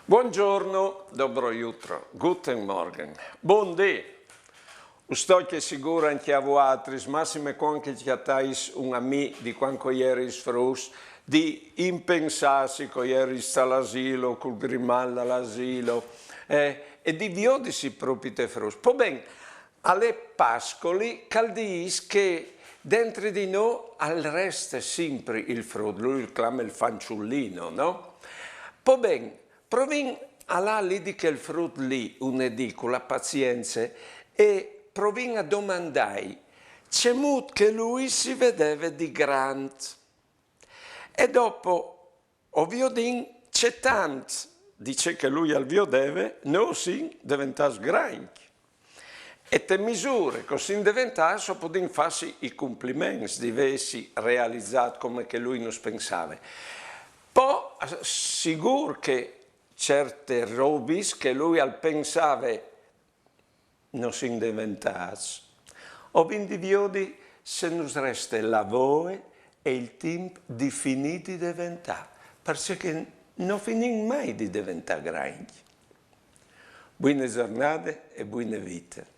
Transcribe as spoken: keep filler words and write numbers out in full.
Buongiorno, dobro jutro, guten Morgen, bundì. Us tocje sigûr ancje a vuatris, massime cuant che cjatais un amì di cuant che o jeris fruts, di impensâsi che o jeris tal asilo, cul grimâl dal asilo, eh, e di viodisi propit fruts. Po ben, al è Pascoli che al dîs che dentri di nô al reste simpri il frut, lui il clame il fanciullino, no? Po ben, provìn a lâ li di chel frut li, une dì, cu la pazience, e provìn a domandâi cemût che lui si vedeve di grant. E dopo o viodìn ce tant di ce che lui al viodeve, nô o sin deventâts grancj. E te misure che o sin deventâts, o podìn fâsi i compliments di vêsi realizât come che lui nus pensave. Po, sigûr che certe robis che lui al pensave no sin deventâts. O vin di viodi se nus reste la voie e il timp di finî di deventâ, parcè che no finìn mai di deventâ grancj. Buine zornade e buine vite.